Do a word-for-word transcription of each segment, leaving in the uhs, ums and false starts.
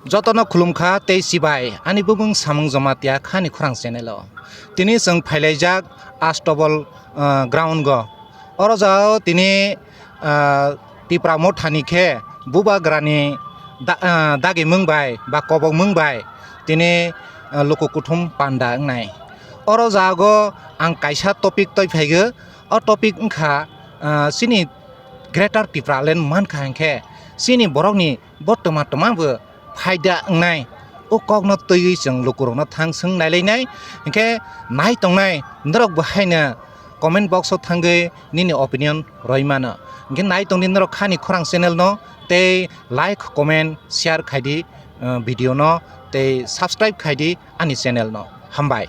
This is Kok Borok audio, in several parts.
Jotono khulumkha tei chibai ani bumung samung Jamatia khani khorang channel o. Tini chwng phailaijak Astobol, ah, ground go. Oro jagao tini, ah, Tipra Mothani khe bubagrani da-, ah, dagi mung bai ba kobok mung bai tini, ah, luku kuthum panda wngnai. Oro jago ang kaisa topic toi phaigo. O topic wngkha, ah, chini Greater Tipraland mankha hinkhe chini borokni bo twma twma bo phaida wngnai. O kokno twiwi chwng lukurokno thang swng nailainai. Hinkhe nai tongnai norok bo haino comment box o thangwi nini opinion roi mano. Hinkhe nai tongdi norok khani khorang channel no tei like, comment, share khaidi, uh, video no tei subscribe khaidi ani channel no. Hambai.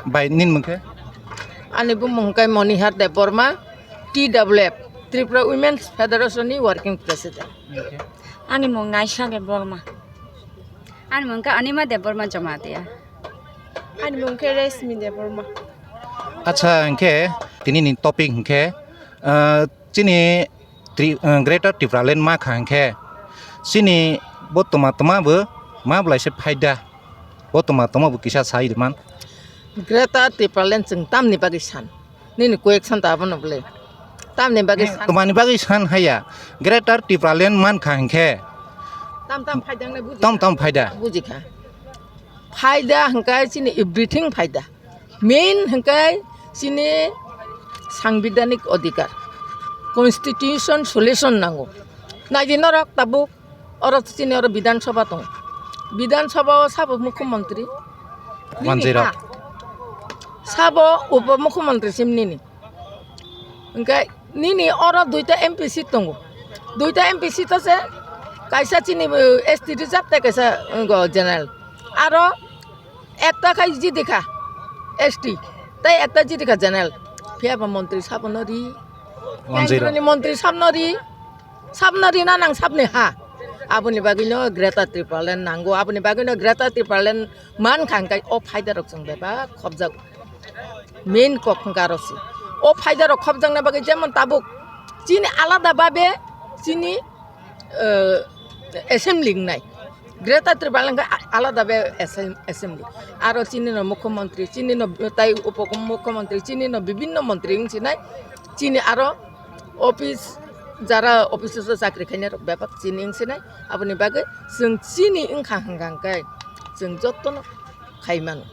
Bai, nini mung khe? Ani bumung khe Monihar Debbarma, T W F, Tripura Women's Federation ni Working President. Ani mung Naisha Debbarma. Ani mung khe Anima Debbarma Jamatia. Ani mung khe Resmi Debbarma. Acha, hinkhe tini ni topic hinkhe, ah, chini Tri-, eh, Greater Tipraland ma kha hinkhe chini bo toma toma bo ma belai se phaida. Bo toma toma bo kisa sai rwman. Greater Tipraland chwng tamni bagwi san? Nini question ta abono bwle. Tamni bagwi san? Tomani bagwi san haya. Greater Tipraland man kha hinkhe. Tam tam phaida wngnai buji. Tam tam phaida. Buji kha. Phaida hinkhe chini everything phaida. Main hinkhe chini sangbidhanik odhikar, constitution solution nango. Naidi norok tabuk oro chini oro Bidhan Sabha tongo. Bidhan Sabha o sabo mukhyamantri? Nini Manjirok. Ha? Sabo upo mukhyamantri sim nini. Hinkhe nini oro duita M P seat tongo. Duita M P seat o se kaisa chini, eh, S T reserve tei kaisa, eh, go general. Aro ekta khai jidi kha S T, tei ekta jidi kha general. Phiya ba montri sabo no ri. Manjirok. Kendroni montri sabo no ri. Sabo no rina nang sabni ha. Aboni bagwi no Greater Tipraland nango. Aboni bagwi no Greater Tipraland man kha hinkhe o phaida rok chwng bebak khobjago. Main kok hwnkha aro se. O phaida rok khobjakna bagwi jemon tabuk chini alada babe chini, eh, assembly wngnai. Greater Tipraland hwnkhe a-, alada be assem-, assembly. Aro chini no mukhyamantri, chini no tai upo mukhyamantri, chini no bibinno mantri wngsinai. Chini aro office, jara office o chakri khainai rok bebak chini wngsinai. Aboni bagwi chwng chini wngkha hwnkha hwnkhe chwng jotono khai mano.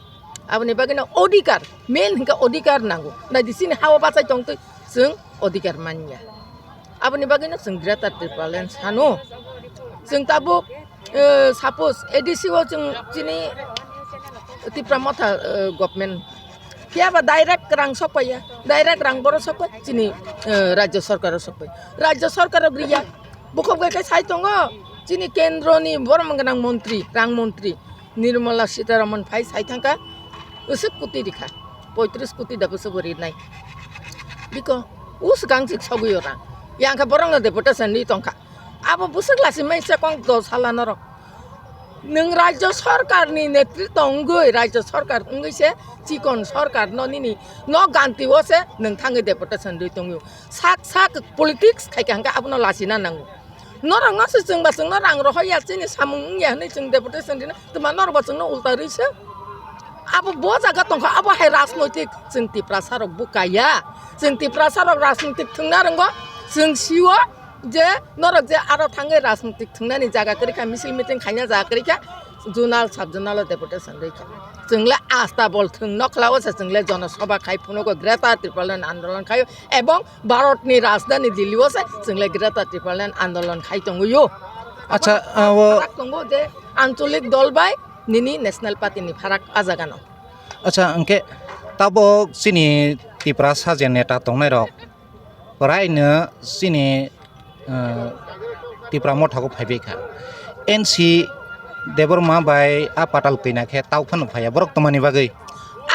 Aboni bagwino odhikar, main hinkhe odhikar nango. Naidi chini ha-o bachai tongtwi chwng odhikar manya. Aboni bagwino chwng Greater Tipraland sano. Chwng tabuk, eh, suppose A D C o chwng chini Tipra Motha, eh, government. Phiya ba direct rang sokpaiya, direct rang boro sokpai chini, eh, Rajya Sarkar o sokpai. Rajya Sarkar o griya. Bukhuk bai khe sai tongo chini kendroni borok gwnang montri, rang montri. Nirmala Sitharaman phai sai thangkha, bwswk koti rikha, poitris koti da bwswk bo rinai. Biko, o swkang chik sogwi o rang. Yang khe borokno deputation ri tongkha. Abo bwswk lasi mai se kong dos hala norok. Nwng Rajya Sarkarni netritw wngwi, Rajya Sarkar wngwi se chikon sarkarno nini no ganti o se nwng thangwi deputation ri tongwi. Sak sak politics khai kha hwnkhe abono lachina nango. Norok no se chwng ba chwngno rang rohor ya, chini samung wng ya hwnwi chwng deputation rina, twma norok ba chwngno ulta rwi se. Abo bo jaga tongkha, abo hai rajnoitik chwng Tiprasa rok bwkha ya. Chwng Tiprasa rok rajnoitik thwngna rwngo, chwng sio je norok je aro thangwi rajnoitik thwngnani jaga kwrwi kha, misil meeting khaina jaga kwrwi kha, zonal sub zonal o deputation rwi kha. Chwng le asta bol thwng nokla o se chwng le jonosabha khai phunugo, Greater Tipraland andolon khaio ebong Bharatni rajdhani Delhi o se chwng le Greater Tipraland andolon khai tongwi o. Acha, abo abo pharak tongo je ancholik dol bai nini National Party ni pharak a jaga no. Acha, hwnkhe tabok chini Tiprasa je neta tongnai rok, prai no chini, ah, Tipra Motha o phaibai kha. N C Debbarma bai a Patal Kwina khe tau phano phaiya, borok twmani bagwi?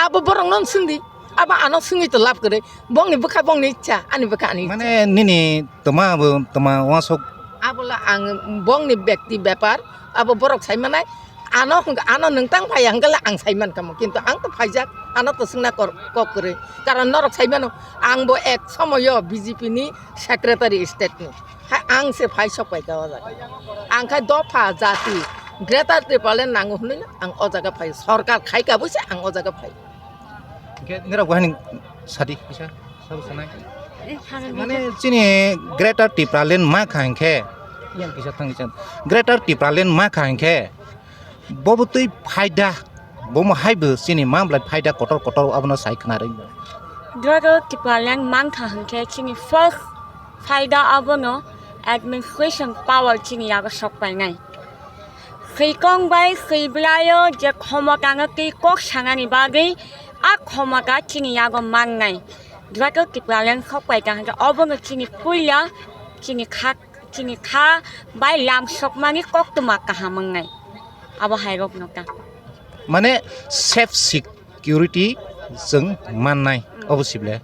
Abo borok no swngdi, abo ano swngwi to lab kwrwi, bongni bwkha bongni ichha, ani bwkha ani ichha. Mane nini twma abo twma uansuk. Abola ang bongni bekti bepar, abo borok sai manai, Ano hwnkha, ano nwng tang phai hwnkhe le ang sai mankha mo, kintu ang to phaijak, ano to swngna kor-, kok kwrwi. Karon norok sai mano, ang bo ek somoyo B J P ni secretary state ni. Hai ang se phai sok pai kha o jaga. Ang khai dopha jati Greater Tipraland nango hwnwi ang o jaga phai. Sorkar khai ka buisa ang o jaga phai. Hwnkhe nirok bo hani sadi kisa sabo sanai. Eh, hagan Mane dito. Chini Greater Tipraland ma kha hwnkhe. Yang kisa thang kisa. Greater Tipraland ma kha hwnkhe. Bobo twi phaida. Bomo haibo chini ma blai phaida kotor kotor abono sai khna rwngbo. Greater Tipraland man kha hwnkhe chini first phaida abono administration power chini yago sok painai. Khwikong bai khwiblaio je khomotano twi kok sanani bagwi a khomota chini yago mannai. Greater Tipraland sok pai tang hwnkhe obono chini puila chini kha, chini kha bai lam sokmani koktwma kaham wngnai. Abo hai rokno ta. Mane safe security chwng mannai, obo sible.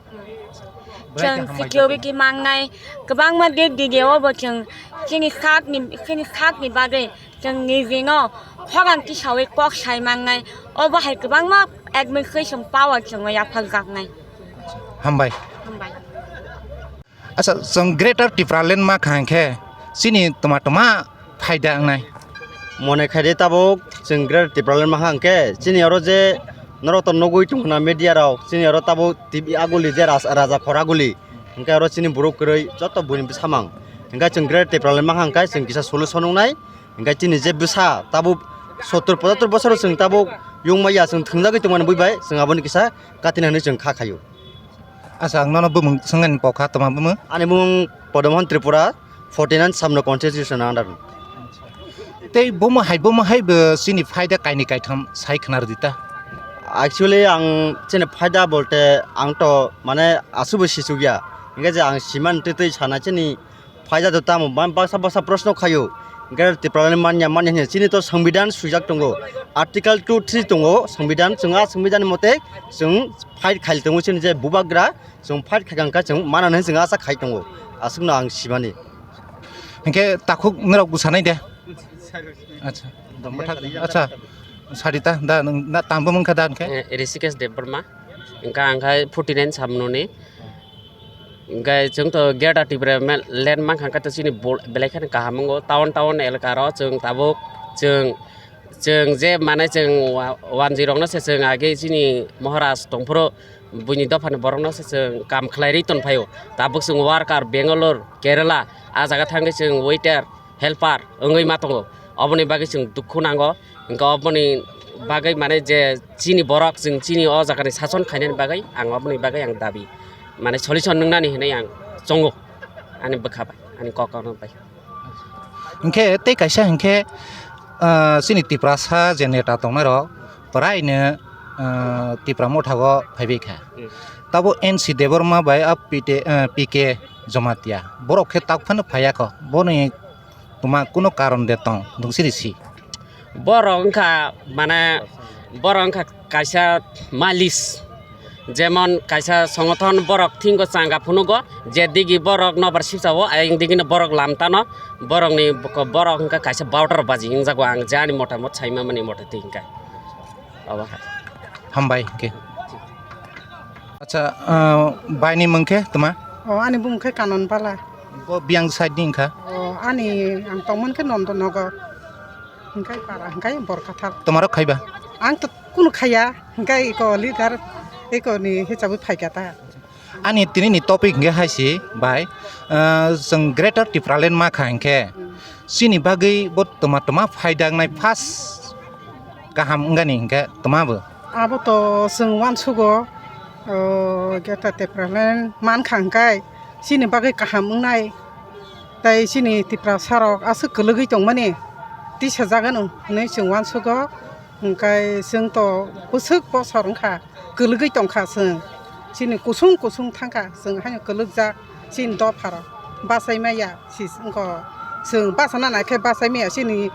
Chwng security mangnai, kwbangma de dide obo chwng chini sakni, chini sakni bagwi chwng nijino khorang tisawi kok sai mangnai, obo hai kwbangma administration power chwngno yapharjaknai. Hambai. Hambai. Acha, chwng Greater Tipraland ma kha hwnkhe chini tma tma phaida wngnai. Mone khaide tabuk chwng Greater Tipraland ma kha hwnkhe chini oro je norok to nugwi tongna media rok, chini oro tabuk T V aguli je ras-, raja khor aguli, hwnkhe oro chini borok kwrwi joto buini bwsamang. Hwnkhe chwng Greater Tipraland ma kha hwnkhe chwng kisa solution wngnai. Hwnkhe chini je bwsa tabuk sottor pochattor bosoro chwng tabuk yungmaya chwng thwngjagwi tongmani bui bai chwng aboni kisa katina hinwi chwng kha khaio. Acha, ang nono bumung swngani pokha, toma bumung? Ani bumung Podomohon Tripura, forty nine Samno constitution under. Tei bomo hai, bomo hai bo chini phaida kaini kaitham sai khwna rwdi ta. Actually, ang chini phaida bolte ang to mane asubo sichukya. Hingke je ang siman twi twi sana chini phaida to tamo ba-, baksa baksa proshno khaio. Hingke Tipralani manya manya hwnwi chini to Songbidan swijak tongo. Article two three tongo Songbidan, chwng a Songbidan ni mote chwng fight khai tongo chini je bubagra. Chwng fight khai kha, chwng mana hinwi chwng acha khai tongo, aswkno ang simani. Hinkhe takhuk norok bwsanai de? Acha. Acha. Sarita, da, nwng, da, tangbo mankha da hinkhe? Eh, Rishikesh Debbarma. Hinkhe ang khai forty nine Samnoni. Hinkhe chwng to Greater Tipra ma-, land mankha, hinkhe to chini bol-, belai kheno kaham wngo. Town, town elaka ro chwng tabuk chwng Chwng je mane chwng wa-, wanjwi rokno se chwng age chini Maharaj tongphuru buini dophani borokno se chwng kam khlai rwi tongphaio. Tabuk chwng worker Bangalore, Kerala, a jaga thangwi chwng waiter, helper wngwi ma tongo. Oboni bagwi chwng dukhu nango. Hwnkhe oboni bagwi mane je chini borok chwng chini o jagani sason khainani bagwi ang oboni bagwi ang dabi mane solution nwngnani hinwi ang chongo ani bwkha bai, ani kok bai. Hinkhe tei kaisa hinkhe, ah, chini Tiprasa je neta tongnairok praino, ah, Tipra Motha o phaibai kha. Hmm. Tabo N C Debbarma bai a P T, ah, P K Jamatia borok khe tak phano phaiya kho. Boni tuma kuno karon de tong, dungsiri si. Borok wngkha mane borok wngkha kaisa malis, jemon kaisa songothon borok thingo changa phunugo, je digi borok nobar sipsao, ayang digino borok lamtano, borokni boko-, borok wngkha kaisa bautar baji wngjago, ang je ani motamot saimamani moteti hinkhe. Obo hai. Hambai hinkhe. Acha, ah, baini mung khe tuma? O, ani bumung khe Kanon Bala. Bo biyang side ni wngkha? O, ani ang tongmani khe Nondonogor. Hingkai para, hingkai Borkathal. Tomaro khaiba? Ang to kunu khaiya, hingkai eko leader, eko ni hisabe phaikha ta. Ani tini ni topic hingke hai si bai, ah, chwng Greater Tipraland ma kha hingke, hmm, chini bagwi bo toma toma phaida wngnai first kaham wngani hingke toma bo? Abo to chwng uansugo, o, Greater Tipraland man kha hingkai chini bagwi kaham wngnai. Tai chini Tiprasa rok aswk kwlwgwi tongmani tisajagano hinwi chwng uansugo, hwnkhe chwng to bwswk bosor wngkha, kwlwgwi tongkha chwng, chini kusung kusung thangkha chwng haino kwlwkjak chini dopharok bachai maya, si wngkha chwng bachana naikhe bachai maya chini.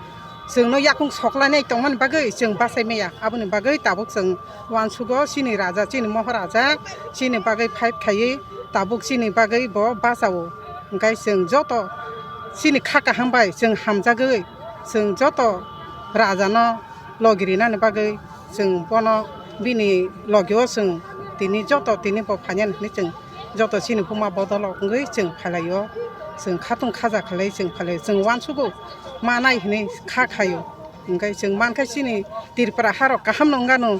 Chwngno yakung soklainai tongmani bagwi chwng bachai maya, aboni bagwi tabuk chwng uansugo chini raja, chini moharaja, chini bagwi fight khaiwi tabuk chini bagwi bo bachao. Hwnkhe chwng joto chini kha kaham bai chwng hamjagwi chwng joto rajano Logi rinani bagwi chwng bono bini logio chwng tini joto tini bo phainani hwnwi chwng joto chini buma bodol wngwi chwng phailai-o. Chwng khatung khaja khlai chwng phailai-o. Chwng uansugo manai hwnwi kha khaio. Hwnkhe chwng mankha chini Tripura harok kaham no wngano.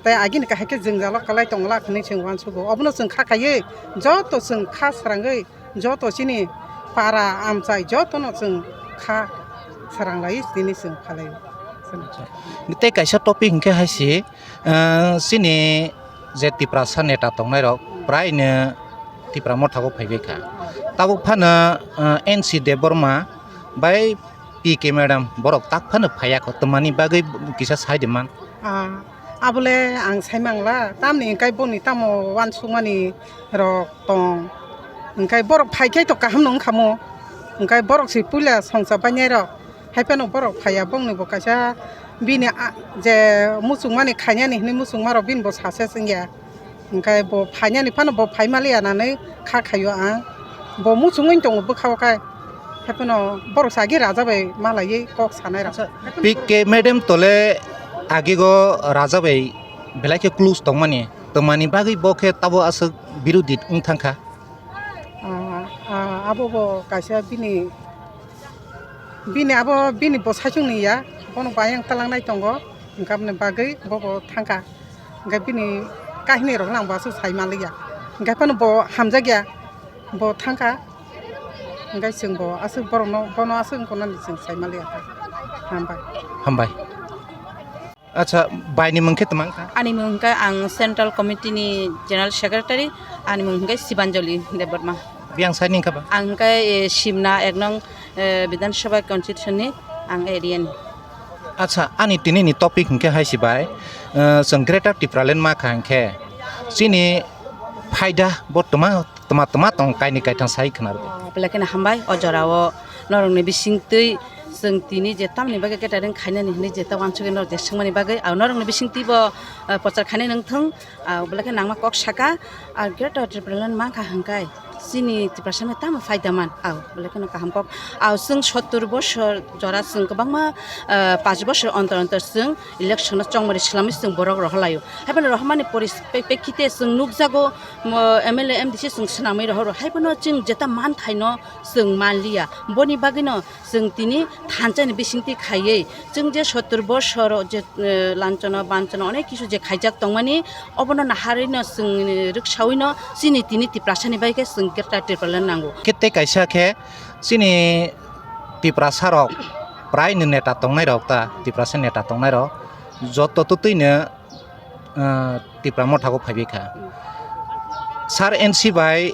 Tei agini kahai khe jwngjalo kwlai tongla hwnwi chwng uansugo. Obono chwng kha khaiwi joto chwng kha srangwi joto chini para amchai jotono chwng kha sranglai tini chwng phalai. Tei kaisa topic hwnkhe hai se, ah, chini je Tiprasa neta tongnairok praino Tipra Motha o phaibai kha. Tabuk phano, ah, N C Debbarma bai P K madam borok tak phano phaiya kho, twmani bagwi kisa sai de man. Ah, abole ang sai mangla, tamni hwnkhe boni tamo uansukmani rok tong, hwnkhe borok phai khe to kaham no wngkha mo, hwnkhe borok se puila songcha bainai rok, hai phano borok phaiya, bongni bo kaisa bini a-, je muchungmani khainani hwnwi muchungma rok bini bo sase chwngya. Hwnkhe bo phainani phano bo phai maliya nanwi kha khaio ang. Bo muchungwi tongo bwkhao khai. Haiphano borok se agi raja bai malaiwi kok sanai rok. Acha, P K madam tole agigo raja bai belai khe close tongmani. Twmani bagwi bo khe tabo aswk birodi wng thangkha? Ah, ah, abo bo kaisa bini, bini abo bini bwsaichwngni ya. Bono bayang talangnai tongo. Hwnkhe aboni bagwi bo bo thangkha. Hwnkhe bini kahini rokno ang bo aswk sai manliya. Hwnkhe phano bo hamjakya, bo thangkha. Hwnkhe chwng bo aswk borokno, bono aswk wngkha nani chwng sai manliya kha. Hambai. Hambai. Acha, baini mung khe twmang kha? Ani mung khe ang Central Committee ni General Secretary, ani mung khe Sibanjali Debbarma. Biyang sai ni kha ba? Ang khe, eh, Simna ek nong, eh, Bidhan Sabha constituency ni ang area ni. Acha, ani tini ni topic hwnkhe hai se bai, eh, chwng Greater Tipraland ma kha hwnkhe chini phaida bo twma, twma, twma tong kaini kaithang sai khna rw. Oh, belai kheno hambai o jora o norok ni bising twi chwng tini je tamni bagwi catering khainani hinwi je ta uansugwi norok je swngmani bagwi, ah, norok ni bising twi bo, eh, prochar khainai nang thung. Ah, belai khe nangma kok saka, ah, Greater Tipraland mankha hwnkhe chini Tiprasa no tamo phaida man, ah, belai kheno kaham kok. Ah, chwng sottur bosor jora chwng kwbangma, ah, panch bosor ontor ontor chwng election no chongmari swlamwi chwng borok rohorlaio. Haiphano rohormani poris-, pe-, pekkhite chwng nukjago, mo, M L A, M D C chwng swnamwi rohoro. Haiphano chwng jeta manthaino chwng manliya. Boni bagwino chwng tini thansa ni bisingtwi khaiwi, chwng je sottur bosor je, eh, lanchano banchano onek kisu je khaijak tongmani, obono naharwi no chwng rwksawi no chini tini Tiprasa ni bai khe chwng Greater Tipraland nango. Khe tei kaisa khe chini Tiprasa rok prai ni neta tongnai rok ta, Tiprasa neta tongnai rok joto twtwi no ah, Tipra Motha o phaibai kha. Sir N C bai,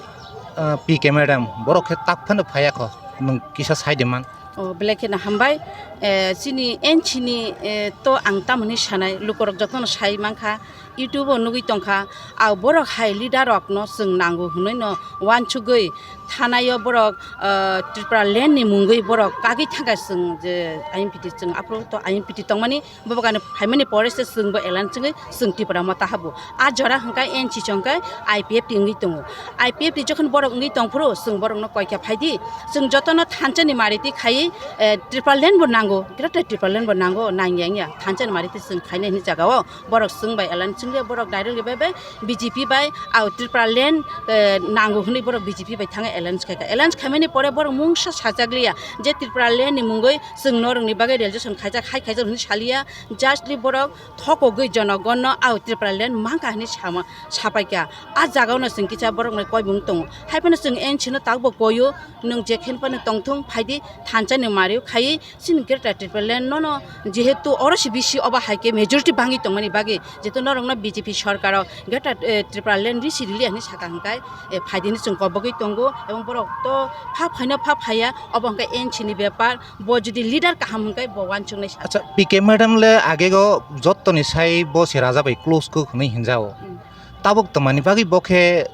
ah, P K madam, borok khe tak phano phaiya kho, nwng kisa sai de man. Oh, belai kheno hambai. Eh, chini N C ni, eh, to ang tamoni sanai, lukorok jotono sai mankha, YouTube o nugwi tongkha, ah, borok hai leader rokno chwng nango hwnwi no uansugwi, thanai o borok, ah, Tipraland ni mungwi borok kagwi thangkha chwng je I M P T chwng aphuru to I M P T tongmani, bo bwkani phaimani pore se chwng bo alliance wngwi chwng Tipra Motha habo. A jora hwnkhe N C C hwnkhe I P F T wngwi tongo. I P F T jokhon borok wngwi tongphuru chwng borokno koi khe phaidi. Chwng jotono thansa ni mari twi khaiwi, eh, Tipraland bo nango, Greater Tipraland bo nango, nangya wngya. Thansa ni mari twi chwng khainai hwnwi jaga o borok chwng bai alliance wngya, borok direct bai bai B J P bai, ah, Tipraland, eh, nango hwnwi borok B J P bai thangwi alliance khaikha. Alliance khaimani pore borok mungsa sajak liya je Tipraland ni mungwi chwng norokni bagwi realization khaijak, hai khaijak hwnwi saliya. Justly borok thokogwi jonogonno, ah, Tipraland mankha hwnwi sama, sapaikha. Ah jagao no chwng kisa borokno koimung tongo. Haiphano chwng N C no takbo koio, nwng jekhen phano tongthung, phaidi thansa ni mario khaiwi, chini Greater Tipraland nono jehetu oro si bisi obo hai khe majority bangwi tongmani bagwi, jehetu norokno B J P sorkaro Greater, eh, Tipraland risi rili hinwi saka hwnkhe, eh, phaidini chwng kobogwi tongo, ebong borok to pha phaino pha phaiya, obo hwnkhe N C ni bepar, bo jodi leader kaham hwnkhe bo uansuknai sa. Acha, P K madam le agego jottoni sai bo se raja bai close kuk hwnwi hinjao. Hmm. Tabuk twmani bagwi bo khe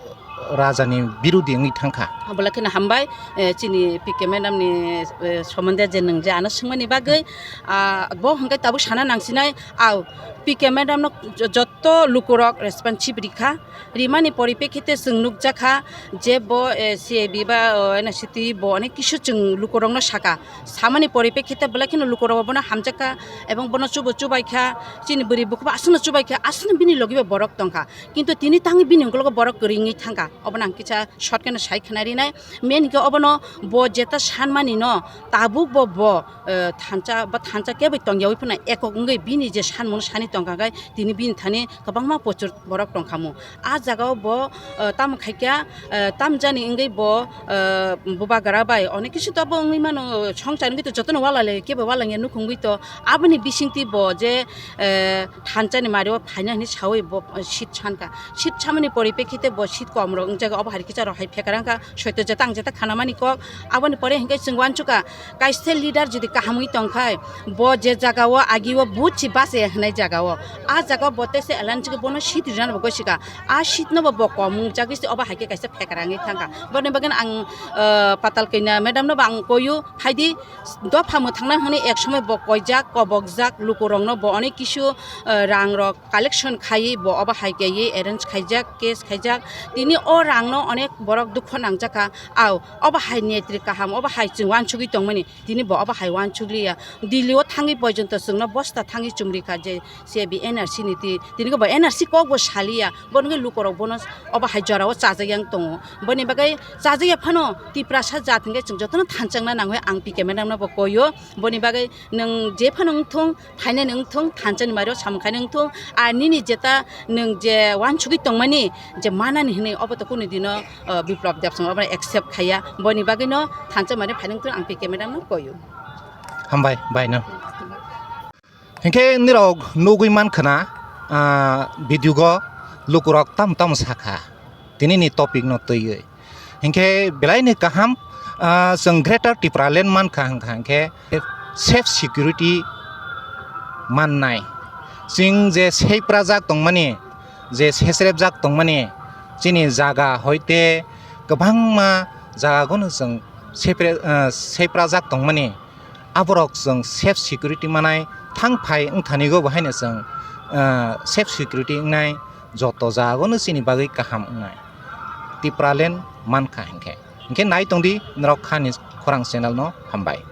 rajani birodi wngwi thangkha. Bwlai kheno hambai, eh, chini P K madam ni, eh, somonde je nwng je ano swngmani bagwi, ah, bo hwnkhe tabuk sana nangsinai, au, P K madam no jo-, jotto lukurok responsive rikha, rimani poripekhite chwng nukjakha je bo, eh, C A B ba, oh, N R C twi bo onek kisu chwng lukurokno saka, samani poripekhite bwlai kheno lukurok bono hamjakha, ebong bono chubo chubaikha, chini bwrwi bukhukbo aswkno chubaikha, aswkno bini logibo borok tongkha. Kintu tini tangwi bini ukologo borok kwrwi wngwi thangkha. Obono ang kisa short kheno sai khna rinai. Main hinkhe obono bo jeta sanmani no tabuk bo, bo, eh, thansa, bo thansa keboi tongyawi phano ekok wngwi bini je sanmano sani tongkha khe tini bini thani kwbangma pochor borok tongkhamu. A jagao bo, eh, tamo khaikha, eh, tamjani wngwi bo, eh, bubagra bai onek kisu tobo wngwi mano, songchar wngwi to jotono walai lai kebo walai ya nukhungwi to aboni bisingtwi bo je, eh, thansani mario phaina hinwi sawi bo, eh, seat sankha. Seat samani poripekhite bo seat kom rok wngjago, obo hai kisa rok hai phekarangkha, soito jeta ang jeta khanamani kok. Aboni pore hinkhe chwng uansukha, kaisa leader jodi kahamwi tongkhai, bo je jagao agio buchi base hinai jagao, a jagao bo tese elanchikhe bono seat rinani bo gosikha. A seat no bo, bo kom wngjagwi se obo hai khe kaisa phekarangwi thangkha. Boni bagwi ang, eh, Patal Kanya madam no bo ang koyu, phaidi, dopha mwthangna hwnwi ek somoi bo koijak, kobokjak, lukurokno bo onek kisu, eh, rangrok collection khaiwi bo obo hai kaiwi arrange khaijak, case khaijak. Tini o rangno onek borok dukho nangjakha. Au, obo hai netri kaham, obo hai chwng uansugwi tongmani, tini bo obo hai uansukliya. Delhi o thangwi poijonto chwngno bosta thangwi chumrikha je C A B N R C ni twi, tini bo N R C kok bo saliya, bono lukurok bono obo hai jorao chajakya wng tongo. Boni bagwi chajakya phano Tiprasa jat hinkhe chwng jotono thanchangna nango, ang P K madam no bo koyo. Boni bagwi nwng je phano wngthung, phainani wngthung, thanchani mario samung khainani wngthung, ar nini jeta nwng je uansugwi tongmani je manani hinwi obo to kunu dino, uh, Biplop Debsong obo accept khaiya. Boni bagwino thancha mario phainani wngthung, ang P K madam no koyo. Hambai, bai no. Hinkhe nirok nugwi mankha na, ah, video go lukurok tamo tamo sakha, tini ni topic no twiwi. Hinkhe belai ni kaham, ah, chwng Greater Tipraland mankha hwnkha hinkhe safe security mannai. Chwng je seiprajak tongmani, je sesrepjak tongmani, chini jaga hoite kwbangma jaga gono chwng sepre-, ah, seiprajak tongmani. Aborok chwng safe security manai, thang phai wngthanigo bo haino chwng, ah, safe security wngnai, joto jaga gono chini bagwi kaham wngnai. Tipraland mankha hinkhe. Hinkhe nai tongdi norok khani khorang channel no, hambai.